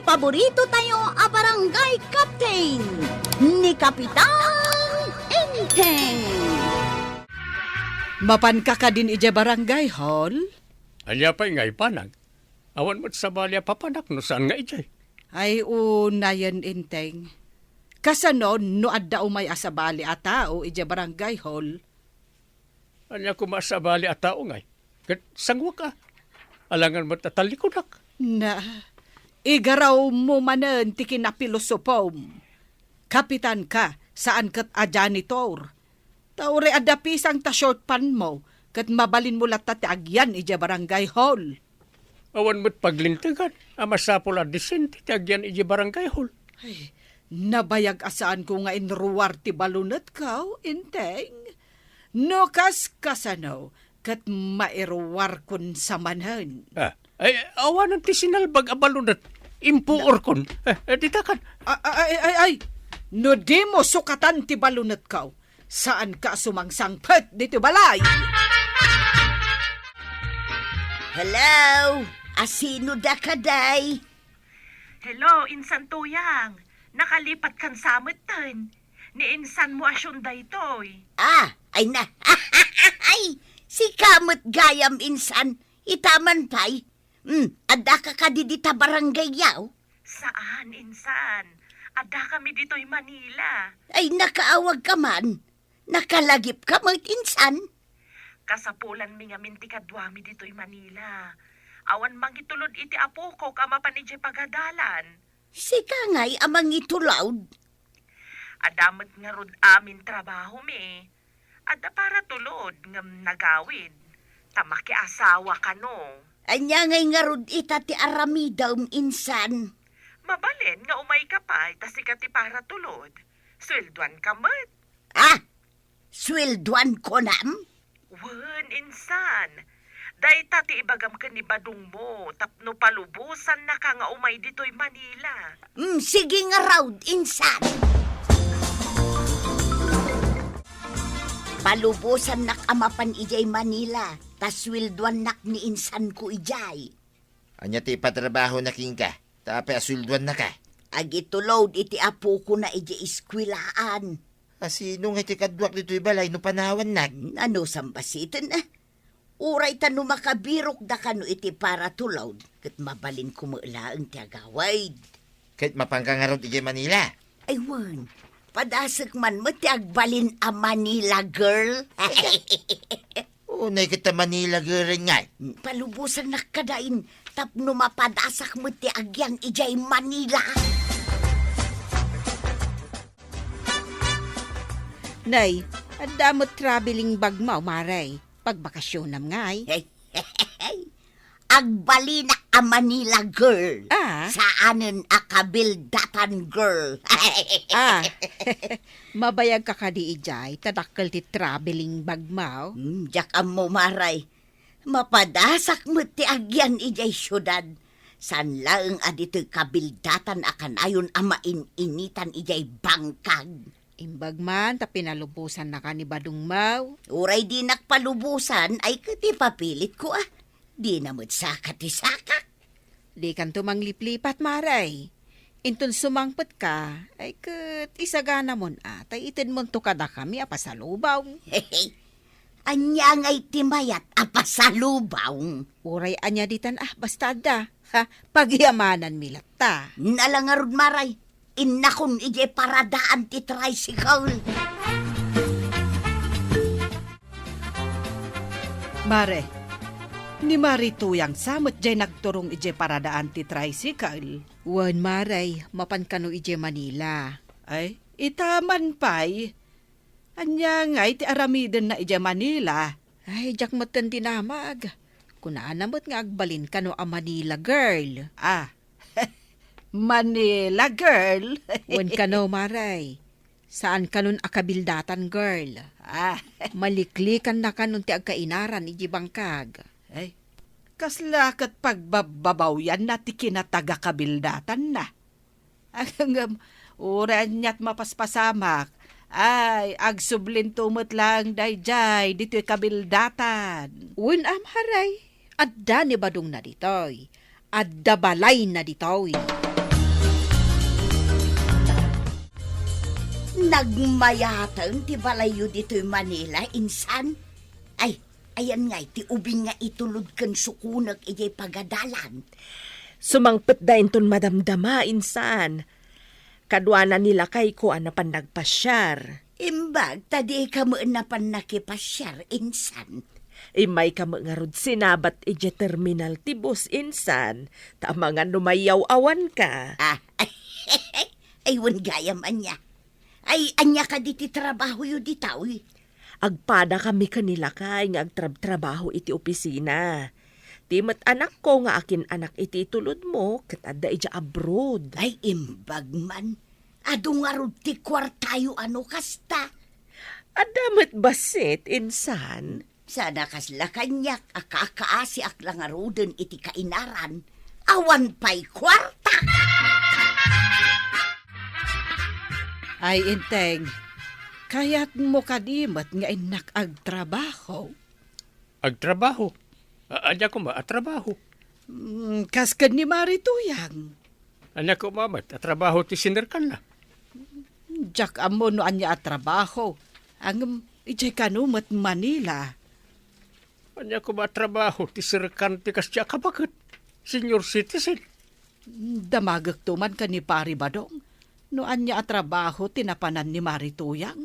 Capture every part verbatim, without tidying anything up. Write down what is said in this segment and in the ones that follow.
paborito tayo a barangay captain, ni Kapitan Enteng. Mapanka kadin idiay barangay hall? Ania pay nga ipanag? Awan met sabali a papanak no saan nga idiay. Ay, unayen, Enteng. Kasano no adda umay a sabali a tao idiay barangay hall? Ania koma a sabali a tao ngay? Ket sangoak a. Alangan met a tallikudak. Na, igarawmo manen ti kinapilosopom. Kapitan ka, saan ket a janitor. Ta uray adda pisang ta short pant mo, ket mabalinmo latta ti agyan idiay barangay hall. Awan met paglintegan a masapul a disente ti agyan idiay barangay hall. Ay, nabayag a saanko nga inruar ti balunetko, Enteng. No kas kasano, ket mairuarkon sa manen. Ah, ay, awanen ti sinalbag a balunet. Impuorkon. Eh, eh, ditakan. A-, a-, ay, ay, ay. No dimo sukatan ti balunetko, saanka a sumangsangpet ditoy balay. Hello? Asino da kaday? Hello, Insan Tuyang. Nakalipatkan sa metten. Ni insan mo a Hyundai toy. Ah, ay na. Ay, sika met gayam, Insan. Itaman pay. Hmm, addaka kadi dita barangayyo? Saan, Insan. Adda kami ditoy Manila. Ay, nakaawagka man. Nakalagipka met, Insan. Kasapulanmi ngamin ti kaduami ditoy Manila. Awan mangitulod iti apokok a mapan idiay pagadalan. Sika ngay a mangitulod? Adda met ngarud amin trabahomi. Adda paratulod ngem nagawid. Ta makiasawa kano. Ania ngay ngarud ita ti aramidem, Insan? Mabalin nga umayka pay ta sika ti paratulod. Sueldoanka met. Ah! Sueldoan kunam? Wen, Insan. Dayta ti ibagam ken ni badongmo tapno palubosannaka nga umay ditoy Manila. Mm, sige ngarud, Insan. Palubosannak a mapan idiay Manila, ta sueldoannak ni insanko idiay. Ania ti ipatrabahona kenka? Ta apay a sueldoannaka? Agitulod iti apokona idiay eskuelaan. Asino ngay ti kaduak ditoy balay no panawannak? Anusam basiten, a? Uray ta no makabirokda kano iti paratulod, ket mabalinko met laeng ti agawid. Ket mapanka ngarud idiay Manila? Ay wen, padasek man met ti agbalin a Manila girl. Unay ket a Manila girl ngay. Palubosannak kadain tapno mapadasak met ti agyang idiay Manila. Nay, adda met traveling bagmo, Mare. Pagbakasionam ngay. Agbalinak a Manila girl. Ah? Saanen a kabildatan girl. Ah, mabayagka kadi idiay, ta dakkel ti traveling bagmo? Hmm, diak ammo, Mare. Mapadasak met ti agyan idiay siudad. Saan laeng a ditoy kabildatan a kanayon a main-initan idiay bangkag. Imbag man ta pinalubosannaka ni badongmo. Uray dinak palubosan, ay ket ipapilitko, a. Dina met saka ti sakak. Dikanto mangliplipat, Mare. Inton sumangpetka, ay ket isaganamon, a, ta itedmonto kadakami a pasalubong. Ania ngay ti mayat a pasalubong? Uray ania ditan, a, basta adda. Ha, pagyamananmi latta. Nala ngarud, Mare. Innakon idiay paradaan ti tricycle. Mare, ni Mare Tuyang sa met diay nagturong idiay paradaan ti tricycle. Wen, Mare, mapan kano idiay Manila. Ay, ita man pay. Ania ngay ti aramidenna idiay Manila? Ay, diak metten dinamag. Kunana met nga agbalin kano a Manila girl. Ah, Manila girl? Wen kano, Mare. Saan kanon a kabildatan girl. Ah. Maliklikanna kanon ti agkainaran idiay bangkag. Ay, kasla ket pagbabbabawianna ti kinatagakabildatan na. Ngem, uray aniat mapaspasamak, ay, agsublinto met laeng daydiay ditoy kabildatan. Wen a, Mare, adda ni badongna ditoy. Adda balayna ditoy. Nagmayaten ti balayyo ditoy Manila, insan? Ay, ayan ngay ti ubing nga itulod ken sukonek idiay pagadalan. Sumangpet da inton madamdama, insan. Kaduana ni lakayko a napan nagpasiar. Imbag ta dika met napan nakipasiar, insan. Immayka met ngarud sinabat idiay terminal ti bus, insan, ta amangan no mayaw-awanka. Ah, ay, wen gayam ania. Ay, ania kadi ti trabahoyo ditoy? Agpadakami ken ni lakay nga agtrabtrabaho iti opisina. Ti met anakko nga akin-anak iti itulodmo ket adda idiay abroad. Ay, imbag man. Adu ngarud ti kuartayo a no kasta? Adda met bassit, insan. Saan a kasla kaniak a kakaasiak la ngaruden iti kainaran, awan pay kuarta. Ay, Enteng, kayatmo kadi met nga innak agtrabaho? Agtrabaho? A-, ania koma a trabaho? Mm, kas ken ni Mari Tuyang. Ania koma met a trabaho ti sinerkanna? Diak ammo no ania a trabaho. Ngem, idiay kano met Manila. Ania koma a trabaho ti serkan ti kasdiay a kabaket, senior citizen? Damagekto man ken ni Pari Badong no ania a trabaho ti napanan ni Mari Tuyang.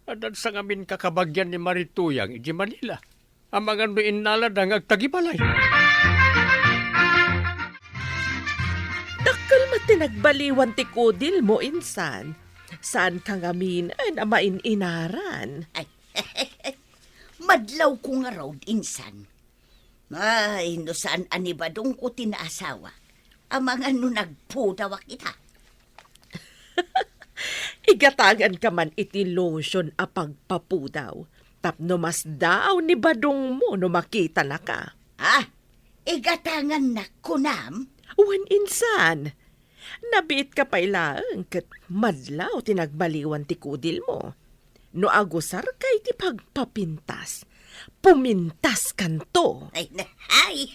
Addan sangamin kakabagian ni Mari Tuyang idiay Manila. Amangan no innalada nga agtagibalay. Dakkel met ti nagbaliwan ti kudilmo, insan. Saanka ngamin a main-inaran. Ay, madlawko ngarud, insan. Ay, no saan a ni Badongko ti naasawa, amangan no nagpudawak ita. Igatanganka man iti lotion a pagpapudaw, tapno masdaaw ni Badongmo no makitanaka. Ah, igatangannak kunam? Wen, insan. Nabiitka pay laeng ket madlaw ti nagbaliwan ti kudilmo. No agusarka iti pagpapintas, pumintaskanto. Ay, na-, ay,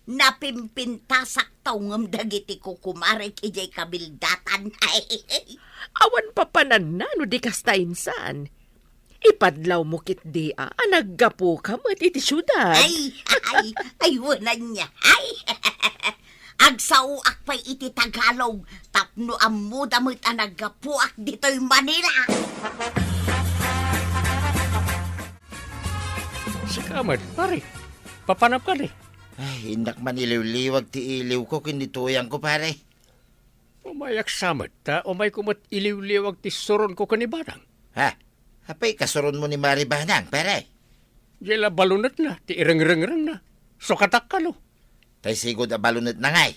napimpintasakto ngem dagiti kukumarek idiay kabildatan. Awan papananna no di kasta, insan. Ipadlawmo ketdi a, a naggapuka met iti siudad. Ay, ay, ay, wen ania. Ay, agsaoak pay iti Tagalog tapno ammoda met a naggapuak ditoy Manila. Sika met, pare. Papanam kadi? Ay, innak man iliwliwag ti iliwko ken ni Tuyangko, pare. Umayak sa met, ta umayko met iliwliwag ti suronko ken ni Badang. Ha? Apay kasuronmo ni Mari Badang, pare? Diay la balunetna, ti irengrengrengna. Sukatak kano? Tay sigud a balunetna ngay?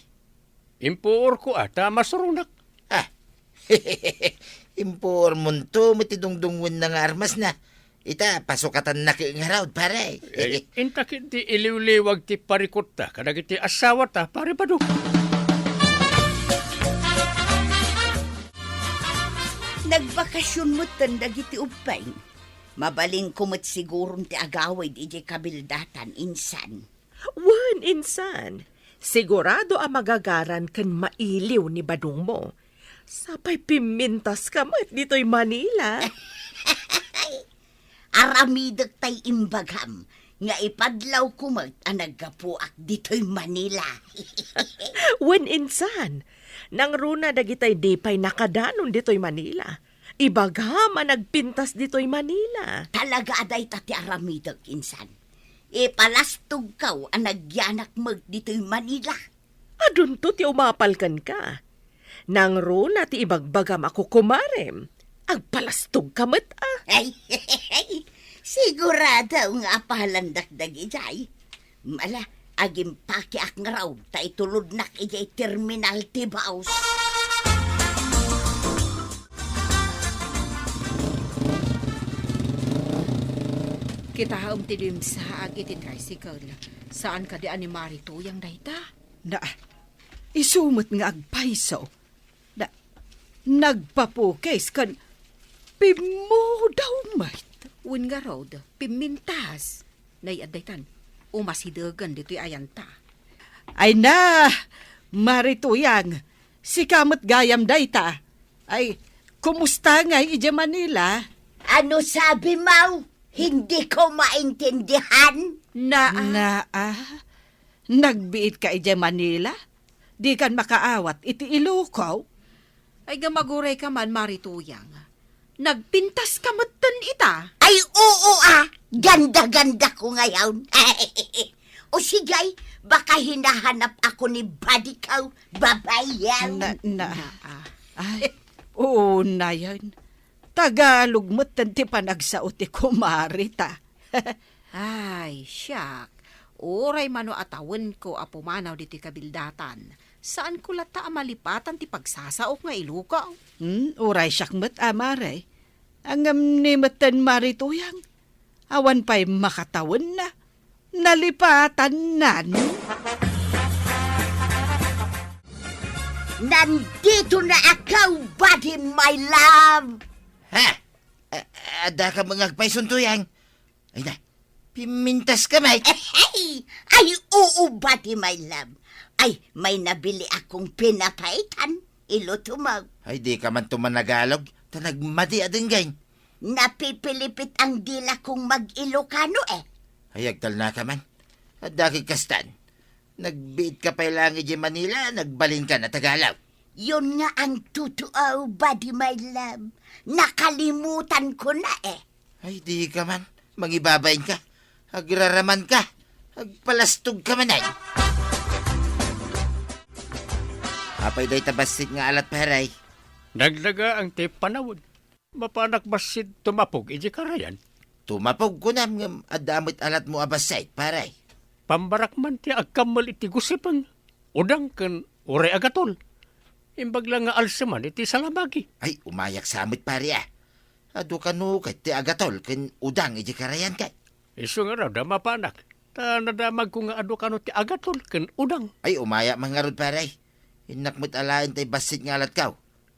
Impuorko a, ta masuronak. Ah, impuormonto met ti dungdungngoenna nga armasna. Ita, pasukatannak ngarud, pare. Eh, inta ketdi iliwliwag ti parikotta kadagiti asawata, pare Bado. Nagbakasyon metten dagiti ubbing. Mabalinko met siguron ti agawid idiay kabildatan, insan. Wen, insan. Sigurado a magagaran ken mailiw ni Badongmo. Sapay pimmintaska met ditoy Manila. Aramidek tay imbagam nga ipadlawko met a naggapuak ditoy Manila. Wen, insan, nangruna dagitay di pay nakadanon ditoy Manila. Ibagam a nagpintas ditoy Manila. Talaga a dayta ti aramidek, insan. Ipalastogkaw a nagyanak met ditoy Manila. Adunto ti umapal kenka. Nangruna ti ibagbagam a kukumarem. Agpalastogka met a. Ay, sigurado nga apalandak dagijay. Ala, agimpakiak ngarud ta itulodnak idiay terminal ti bus. Kitaem ti dimsaag iti tricycle. Saan kadi a ni Mari Tuyang dayta? Na, isu met nga agpayso. Na, nagpapukis ken pimmudaw met. Wen ngarud, pimmintas. Nay, adda itan, umasidegen ditoy ayanta. Ay na, Mari Tuyang, sika met gayam dayta. Ay, Kumusta ngay idiay Manila? Ano sabi mo? Hindi ko maintindihan. Naa. Naa, nagbiit ka idiay Manila? Di kan makaawat iti Ilocos? Ay, gamaguray ka man, Mari Tuyang. Nagpintas ka metten ita. Ay, oo, ah. Ganda-ganda ko ngayon. O sige, baka hinahanap ako ni badi ko, babayaw. Na, na, ay, oo, na yan. Tagalog met ti panagsao ti kumari ta. Ay, siak. Uray mano a tawenko a pumanaw ditoy kabildatan, saanko latta a malipatan ti pagsasaok nga Ilocos. Hmm, uray siak met, Mari. Ngem ni metten, Mari Tuyang, awan pay makatawenna. Nalipatannan. Nandito na ako, buddy, my love. Ha? A-, adda ka nga agpayson, Tuyang? Ay na, pimintas ka, Mike. Ay, oo, buddy, my love. Ay, may nabili akong pinapaitan. Iluto mo. Ay, di ka man tumanagalog. Ta nagmadi a denggen. Napipilipit ang dila kong mag-Ilocano, eh. Ay, agtalna ka man. Adda kay kastan. Nagbiit ka pay lang idiay Manila, nagbalin ka na Tagalog. Yun nga ang totoo, buddy, my love. Nakalimutan ko na, eh. Ay, di ka man. Mangibabain ka. Agraraman ka. Agpalastog ka man, ay. Apay dayta bassit nga alat, pare? Nagnaga ang ti panawod. Mapanak bassit tumapog iti karayan? Tumapog kunam ngem adda met alatmo a bassit, pare. Pambarak man ti agkammal iti gusipeng, udang ken uray agatol. Imbag la nga alseman iti salamagi. Ay, umayak sa met, pare, ah. Adu kano ket ti agatol ken udang iti karayan, ket? Isu ngarud a mapanak, ta nadamagko nga adu kano ti agatol ken udang. Ay, umayak man ngarud, pare. Innak met alaen tay bassit nga alatko.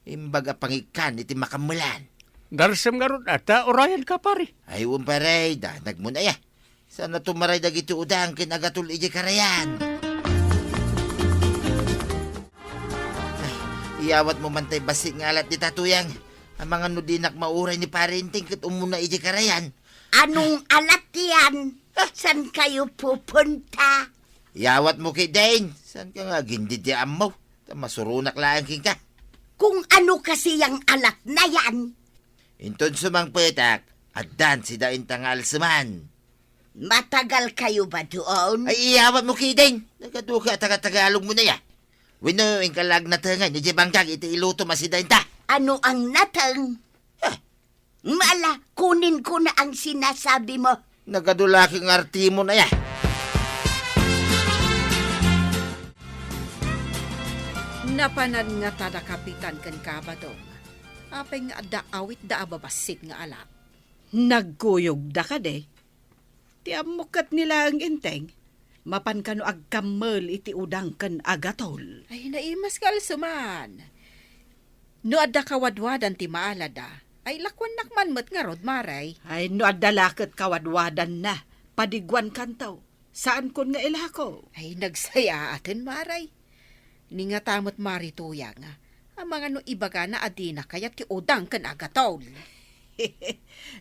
Imbag a pangikkan iti makammelan. Narsem ngarud a ta urayan ka, pare. Ay, wen, pare, danagmon aya. Saan a tumaray dagiti udang ken agatol idiay karayan? Ay, iyawatmo man tay bassit nga alat dita, Tuyang. Amangan no dinak mauray ni Pare Enteng ket umuna idiay karayan. Anong alat yan? Saan kayo pupunta? Iyawatmo ketdin. Saan ka nga agindid ti ammo? Ta masuronak laeng kenka. Kung ano kasi yang alat na yan? Inton sumangpetak, addan sida inta nga alseman. Matagal kayo ba doon? Ay, iyawatmo ketdin. Nagaduka a taga-Tagalog mo na ya. Wenno, inka la agnatengen idiay bangkag iti ilutom a sida inta. Ano ang nateng? Ah, Mala, kunin ko na ang sinasabi mo. Nagadulaki nga artimon aya. Napanan nga tada Kapitan ken Kabadong. Apay nga adda awitda a babassit nga alat? Nagkuyogda kadi? Ti ammok ket ni laeng Enteng, mapan kano agkammel iti udang ken agatol. Ay, naimas nga alseman. No adda kawadwadan ti maalada, ay lakuannak man met ngarud, Mare. Ay, no adda la ket kawadwadanna, padiguankanto. Saankon nga ilako. Ay, nagsayaaten, Mare. Ni ngata met, Mare Tuyang, amangan no ibagana a dina kayat ti udang ken agatol.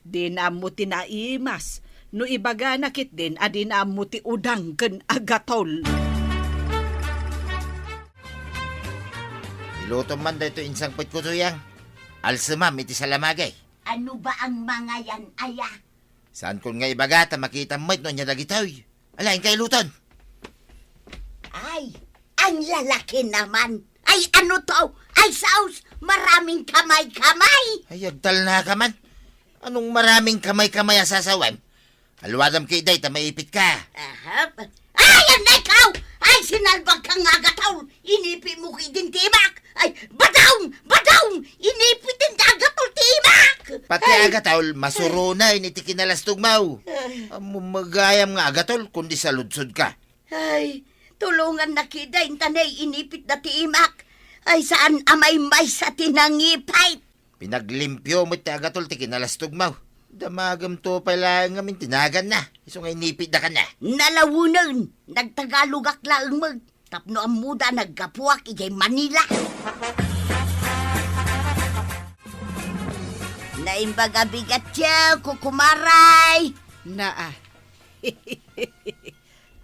Dina ammo ti naimas. No ibagana ketdin a dina ammo ti udang ken agatol. Ilutom man daytoy insangpetko, Tuyang. Alsemam iti salamagi. Ano ba ang mga yan, aya? Saankon nga ibaga ta makitam met no ania dagitoy. Ala, inka iluton. Ay, ang lalaki naman. Ay, ano to? Ay, saus, maraming kamay-kamay. Ay, agtalna ka man. Anong maraming kamay-kamay a sasawem? Aluadam ketdi ta maipit ka. Aha. Ay, anay ka! Ay, sinalbag ka nga agatol! Inipit mo ketdin ti imak! Ay, badaw! Badaw! Inipit ti agatol ti imak! Pati ay, agatol, masuronen iti kinalastog mo. Ay. Ammom gayam nga agatol, kundi saludsod ka. Ay, tulongannak ketdin ta inipitda ti imak. Ay, saan a maymaysa ti nangipit. Pinaglimpio met ti agatol ti kinalastog mo. Damagem to pay laeng ngamin ti naganna. Isu nga inipitda kenna. Nalawenen, nagtagalogak laeng met. Tapno ammoda naggapuak idiay Manila. Naimbag a bigat ya, kukumaray. Naa.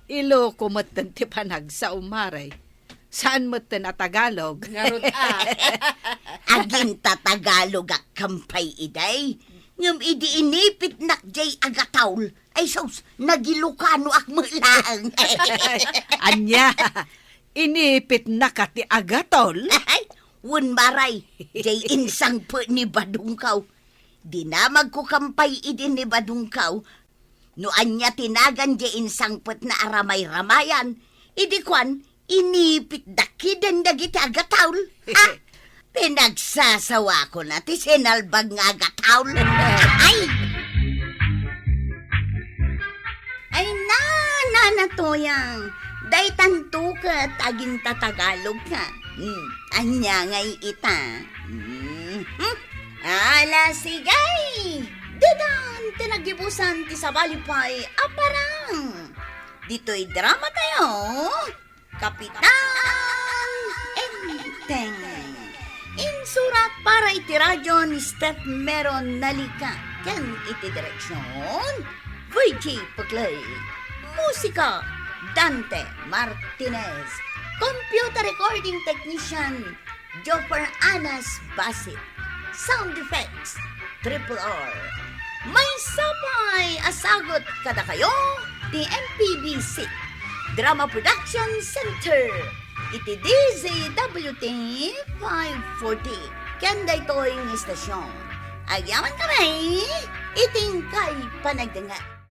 Iloko metten ti panagsao, Mare. Saan metten a Tagalog. Ngarud, a. Aginta Tagalog a kampay iday. Ngem idi inipitnak jay agataul, ay sus, nagilokanoak met laeng. Ania, inipitnaka ti agatol? Ay, wen, Maray, jay insangpet ni Badungkaw. Dinamagko kampay idi ni Badungkaw. No ania ti nagan jay insangpetna a ramay-ramayan, idi kuan, inipitda kiden dagiti agataul. Ha? Pinagsasawakon a ti sinalbag nga agataul. Ay! Ay, na, Nana Toyang, daytanto ket aginta Tagalog ka. Hmm, ania ngay ita? Hmm, hmm. Ala, sige! Ditan ti naggibusan ti sabali pay a parang. Ditoy drama tayo, Kapitan Enteng. Insurat para iti radyo ni Steph Meron Nalika ken iti direksyon, Virgie Puclay. Musika, Dante Martinez. Computer recording technician, Joffer Anas Basit. Sound effects, Triple R. Maysa pay a sagut kadakayo ti M P B C Drama Production Center iti D Z W T five forty. Ken daytoy nga istasyon, agyaman kami iti inkay panagdengngeg.